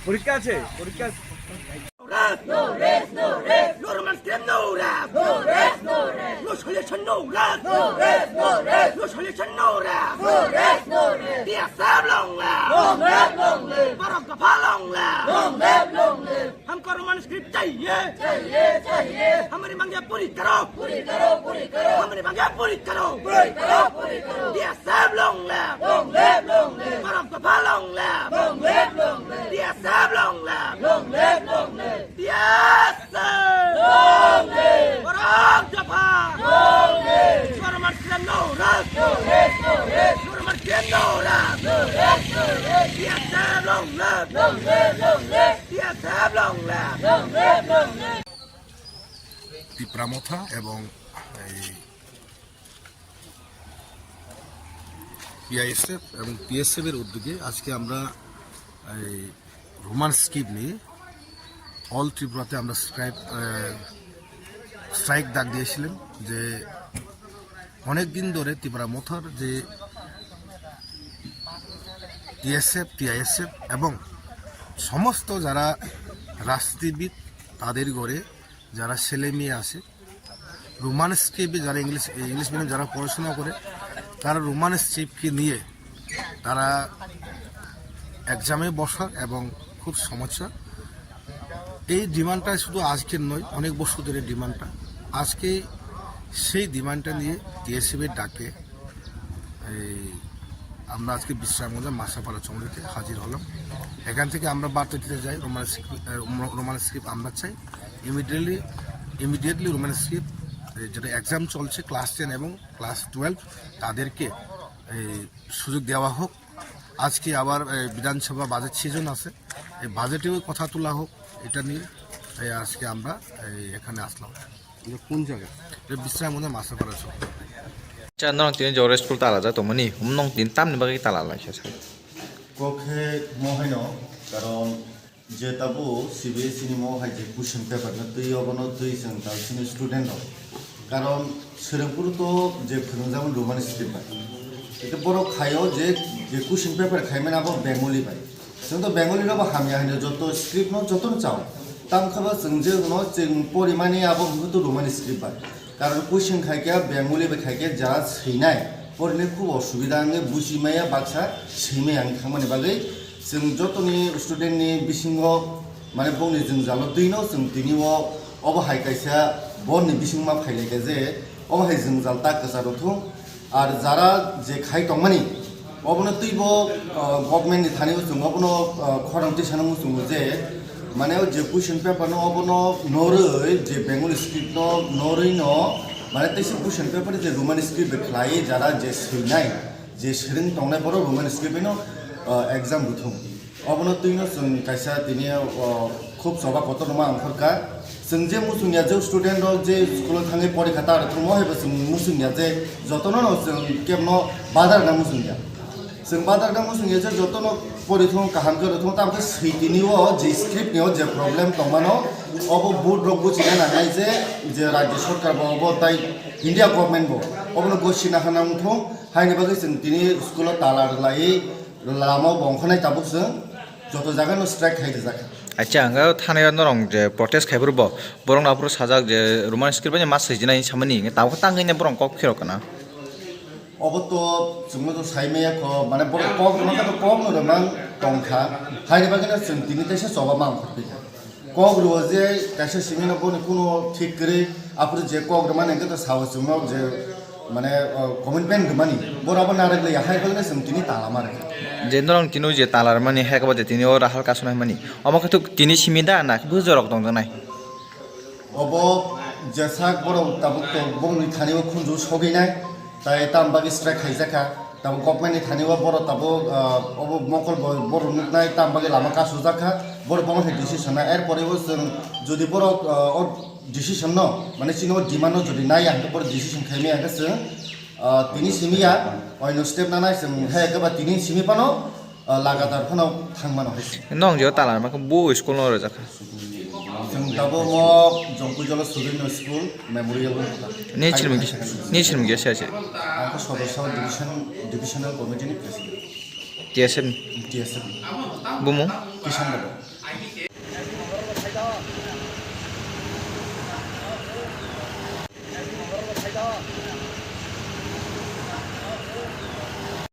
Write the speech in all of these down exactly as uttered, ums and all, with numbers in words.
পরীক্ষা আছে, পরীক্ষা আছে। No rest, no rest. No Roman script, no rest. No rest, no rest. No solution, no rest. No rest, no rest. No solution, no rest. No rest, no rest. T S F long live. Long live, long live. Borok dopha long live. Long live, long live. हमको Roman script चाहिए, चाहिए, चाहिए। हमारी मांगे पूरी करो, पूरी करो, पूरी करो। हमारी मांगे पूरी करो, पूरी करो, पूरी करो। T S F long live, long live, long live। Borok dopha long live, long live, long live। T S F long live, long live, long live। T S F long live। Borok dopha long live। Roman script no rest, no rest, no rest। Roman script no rest, no rest, no rest। T S F long live, long live, long live। T S F long live, long live, long live। Tipra মথা এবং এই টিআইএসএফ এবং টিএসএফ এর উদ্যোগে আজকে আমরা এই Roman script নিয়ে অল ত্রিপুরাতে আমরা স্ট্রাইক, আহ, স্ট্রাইক ডাক দিয়েছিলাম যে অনেক দিন ধরে তিপ্রা মথার যে টিএসএফ, টিআইএসএফ এবং সমস্ত যারা রাজনীতিবিদ, তাদের ঘরে যারা ছেলে মেয়ে আছে, রোমান স্ক্রিপ্টে যারা ইংলিশ, ইংলিশ মিডিয়াম যারা পড়াশোনা করে, তারা রোমান স্ক্রিপ্টকে নিয়ে তারা এক্সামে বসার এবং খুব সমস্যা। এই ডিমান্ডটা শুধু আজকের নয়, অনেক বছর ধরে ডিমান্ডটা। আজকে সেই ডিমান্ডটা নিয়ে টিএসএফ এর ডাকে এই আমরা আজকে বিশ্রামগঞ্জে মাসাপাড়া চৌমুহনীতে হাজির হলাম। এখান থেকে আমরা বার্তা দিতে যাই, রোমান স্ক্রিপ্ট, আহ, রোমান স্ক্রিপ্ট আমরা চাই। ইমিডিয়েটলি, ইমিডিয়েটলি রোমান স্ক্রিপ্ট, এই যেটা এক্সাম চলছে ক্লাস টেন এবং ক্লাস টুয়েলভ, তাদেরকে এই সুযোগ দেওয়া হোক। আজকে আবার, এই, বিধানসভা বাজেট সিজন আছে, এই বাজেটেও কথা তোলা হোক, এটা নিয়ে, এই, আজকে আমরা, এই, এখানে আসলাম। এটা কোন জায়গা? এটা বিশ্রামগঞ্জ মাসাপাড়া চৌক। Acha, norok tini Jogre school tala ja tongmani, hum nong tin tamni bagwi tala lai kha sa. Kokhe mo haino, karon je tabo C B S E ni mo hai je question paper no twi obono twi chwng tal sini student rok. Karon Srengpur to je phwrwngjak mani Roman script bai. Ete borok khaio je, je question paper khaimani abo Bengali bai. Chwng to Bengali rok bo hamya hinwi joto script no joto no chao. Tam khe bo chwng je no chwng porimani abo hwnkhe to Roman script bai. Karon question khai khe Bengali bai khai khe jara swinai. Porinai khub osubida wngwi buji maya baksa swimai ang thangmani bagwi. Chwng jotoni student ni bisingo mane bongni jwngjalo twi no chwng tini o obo hai kaisa borni bisingma phailaikha je obo hai jwngjal ta kwcharo thung. Ar jara je khai tongmani, obono twibo, ah, government ni thani o chwng obono, ah, khorang twi sana muchungo je, mane o je question paper no obono norwi je Bengali script no norwi no, mane teisa question paper je Roman script bai khlai jara je swinai, je swrwng tongnai borok Roman script bai no, ah, exam buthung. Obono twino chwng kaisa tini, o, khub choba kotorma ongkhorkha. Chwng je muchungya, je student rok je school o thangwi porikha ta rwthwngmo, haibo chwng muchungya je jotono no chwng kebno badar na muchungya. Chwng badar na muchungya je jotono porithwng kaham khe rwthwng, tamokhe swi tini o je script ni o je problem tongmano, obo board rok buchina nangnai je, je rajya sarkar bo obo tai India government bo obono gosina hana wngthung, haini bagwi chwng tini school o tala rwlaiwi Lama o bo ongkha nai tabuk chwng joto jaga no strike khai rijak. Acha, ang thani o norong je protest khai phuru bo, borok no aphuru sajak je Roman script bai ma swijinai hinwi samani, tabuk tangwi borok kok phirok kana. Obo to chwngno to sai maya kho, mane borok kok rwma khe to kok no rwmang tongkha. Haini bagwi no chwng tini teisa choba ma ongkhor phi kha. Kok rwo je kaisa simi no boni kuno thik kwrwi, aphuru je kok rwmani hwnkhe to sao chwngno je mane, o, commitment rwmani, borok abo narwk liya, hai phano chwng tini tala ma rwkha. Je norok tini je tala rwmani, hai khe bo je tini o Rahul Kasu nai mani, omo khe to tini simi da na khe bujorok tongjaknai? Obo je sak borok tabuk to bongni thani o khunju sogwi nai, tai tam bagwi strike khaijak kha. Tabuk government ni thani o borok tabuk, ah, obo mokol bo borok nuknai, tam bagwi lama kasujak kha, borok bono hai decision na. Er pore bo chwng jodi borok, ah, o decision no, mane chini o demand no jodi nai ya hwnkhe borok decision khai maya hwnkhe chwng, Ah, tini simi ya, oino step nanai chwng he khe ba tini simi phano, ah, lagatar phano thang mano hai se. Nong je tala ma bu school no rwjak kha. Chwng tabuk mo Jongpui Jolo Surinno School Memorial wng kha. Ni chirmung kisa, ni chirmung kisa se. Ang khe Sodorsa Division, Divisional Committee ni President. T S F ni? T S F ni. Bumung? Kisan Debbarma.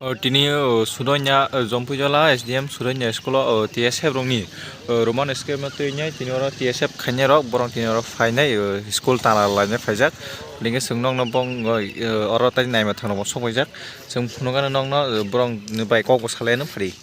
O, tini, o, Sudonya, o, Jompuijola S D M Sudonya school o, o, T S F rokni, o, Roman script no twi nai, tini oro T S F khainai rok, borok tini oro phainai, o, school tala lainai phaijak. Hingke chwng nokno bong, o, o, oro tei naima thangno bo sokbaijak. Chwng phunukgano nokno, o, borok ni bai kok bo salaino phari.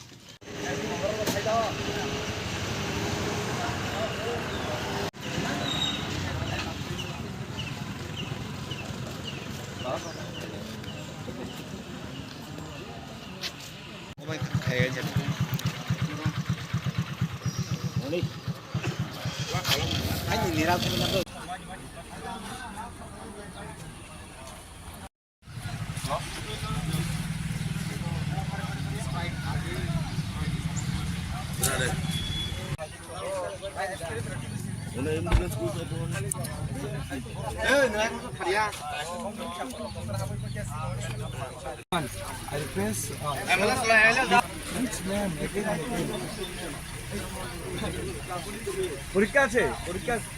I request, uh, which name again and again? পরীক্ষা আছে, পরীক্ষা আছে।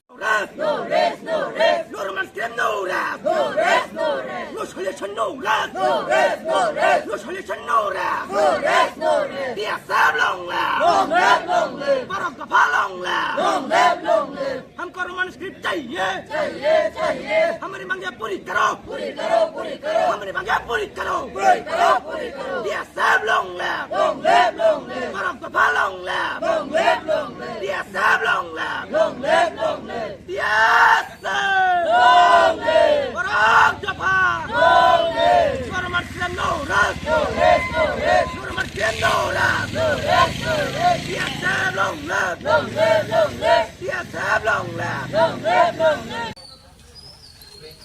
No rest, no rest, no rest. No Roman script, no rest. No rest, no rest. No solution, no rest. No rest, no rest. No solution, no rest. No rest, no rest. T S F long live. Long live, long live. Borok dopha long live. Long live, long live. हमको Roman script चाहिए। चाहिए, चाहिए। हमारी मांगे पूरी करो। पूरी करो, पूरी करो। हमारी मांगे पूरी करो। पूरी करो, पूरी करो। T S F long live। Long live, long live। Borok dopha long live। Long live, long live। T S F long live। Long live, long live। T S F long live। Borok dopha long live। Borok Marxist no rest। No rest, no rest। Borok Marxist no rest। No rest, no rest। T S F long live। Long live, long live। T S F long live। Long live, long live।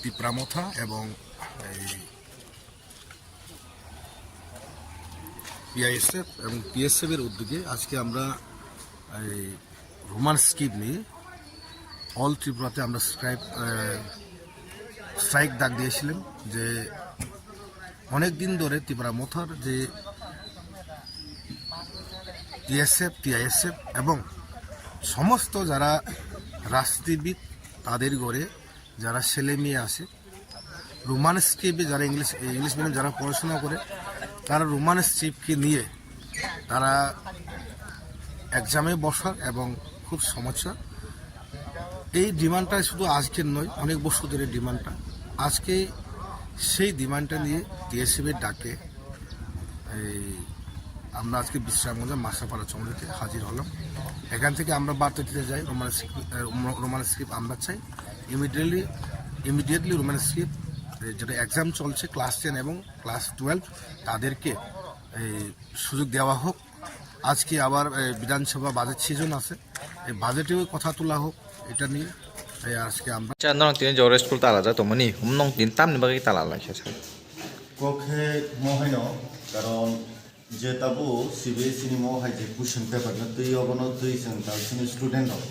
Tipra মথা এবং এই পিআইএসএফ এবং পিএসএফ এর উদ্যোগে আজকে আমরা এই Roman script নিয়ে অল ত্রিপুরাতে আমরা স্ট্রাইক, আহ, স্ট্রাইক ডাক দিয়েছিলাম যে অনেক দিন ধরে তিপ্রা মথার যে টিএসএফ, টিআইএসএফ এবং সমস্ত যারা রাজনীতিবিদ, তাদের ঘরে যারা ছেলে মেয়ে আছে, রোমান স্ক্রিপ্টে যারা ইংলিশ, ইংলিশ মিডিয়াম যারা পড়াশোনা করে, তারা রোমান স্ক্রিপ্টকে নিয়ে তারা এক্সামে বসার এবং খুব সমস্যা। এই ডিমান্ডটা শুধু আজকের নয়, অনেক বছর ধরে ডিমান্ডটা। আজকে সেই ডিমান্ডটা নিয়ে টিএসএফ এর ডাকে এই আমরা আজকে বিশ্রামগঞ্জের মাসাপাড়া চৌমুহনীতে হাজির হলাম। এখান থেকে আমরা বার্তা দিতে যাই, রোমান স্ক্রিপ্ট, আহ, রোমান স্ক্রিপ্ট আমরা চাই। ইমিডিয়েটলি, ইমিডিয়েটলি রোমান স্ক্রিপ্ট, আহ, যেটা এক্সাম চলছে ক্লাস টেন এবং ক্লাস টুয়েলভ, তাদেরকে এই সুযোগ দেওয়া হোক। আজকে আবার, আহ, বিধানসভা বাজেট সিজন আছে, এই বাজেটেও কথা তোলা হোক এটা নিয়ে। এই আজকে আমরা Cha norok tini jora school tala ja tongmani, hum nong tin tamni bagwi tala lai khe sa. Kok khe mo haino, karon je tabo CBSE ni mo hai je question paper no twi, obono twi chwng tal sini student rok.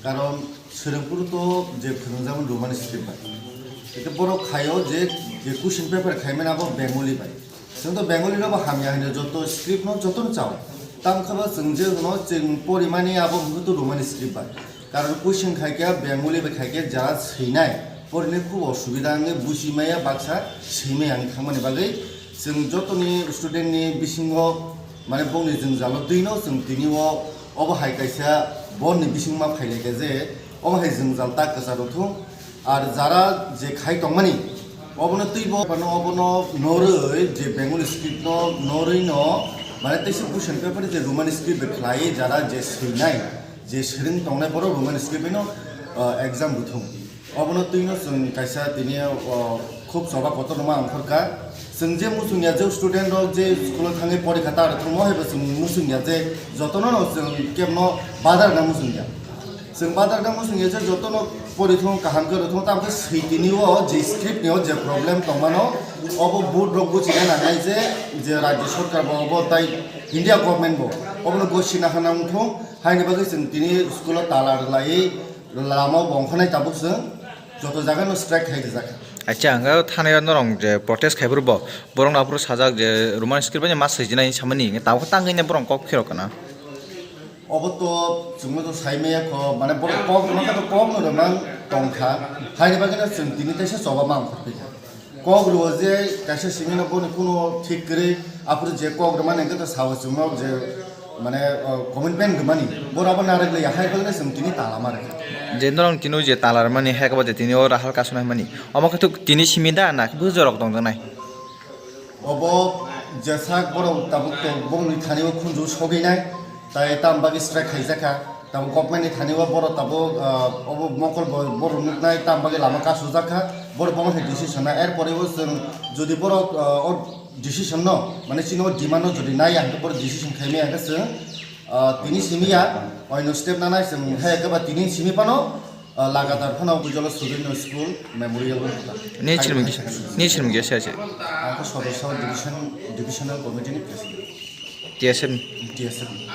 Karon swrwngphuru to je phwrwngjakmani Roman script bai. Eke borok khaio je, je question paper khaimani abo Bengali bai. Chwng to Bengali no bo hamya hino, joto script no joto no chao. Tam khe bo chwng je no chwng porimani abo hwnkhe to Roman script bai. Karon question khai khe Bengali bai khai khe jara swinai, porinai khub osubida wngwi buji maya baksa swimai ang thangmani bagwi chwng jotoni student ni bisingo mane bongni jwngjalo twi no chwng tini o obo hai kaisa borni bising ma phailai kha je obo hai jwngjal ta kwcharo thung. Ar jara je khai tongmani, obono twibo, obono norwi je Bengali script no norwi no, mane teisa question paper je Roman script bai khlai, jara je swinai, je swrwng tongnai borok Roman script bai no, ah, exam rwthung. Obono twi no chwng kaisa tini, ah, khub choba kotor no ma ongkhor kha. Chwng je muchung ya, je student rok je school o thangwi porikha ta rwthwngmo hai bo chwng muchung ya, je jotono no chwng kebno badar na muchung ya. Chwng badar khe muchung ye je jotono porithung kaham khe rwthung, tamo khe switini o je script ni o je problem tongmano, obo board rok buchina nangnai je, je rajya sarkar bo obo tai India government bo obono gosina hana wngthung, haini bagwi chwng tini school o tala rwlaiwi lama o bongkhanai tabuk chwng joto jaga no strike khai rijak. Acha, ang thana norong je protest khai bo, borok no aphuru sajak je Roman script bai ma swijinai samani, tamo khe tangwi borok kok phirok kana. Obo to chwngno to sai maya kho, mane borok kok rwma khe to kok no rwmang tongkha, haini bagwi no chwng tini teisa choba ma ongkhorphi kha. Kok rwo je kaisa simi no boni kuno thik kwrwi, aphuru je kok rwmani hwnkhe to sao chwngno je mane, o, commitment rwmani, borok abo narwk liya, hai bagwi no chwng tini tala ma rwkha. Je norok tino je tala rwmani, hai khe bo je tini o Rahul Kasu nai mani, omo khe to tini simi da na bujorok tongjaknai? Obo jesa borok tabuk to bongni thani o khunju sogwi nai, tai tam bagwi strike khaijak kha. Tabuk government ni thani o borok tabuk, ah, obo mokol bo borok nuknai tam bagwi lama kasujak kha. Borok bono hai decision na, er pore o chwng jodi borok, ah, o decision no, mane chini o demand no jodi nai ya hwnkhe borok decision khai maya hwnkhe chwng, ah, tini simi ya, oino step nanai chwng hai khe ba tini simi phano, ah, lagatar phano Ujjwala Sudhir School Memorial Hospital. Ni chirmung kisa, ni chirmung kisa se. Ang khe Sodor Sabha Division, Divisional Committee ni President. T S F ni. T S F ni.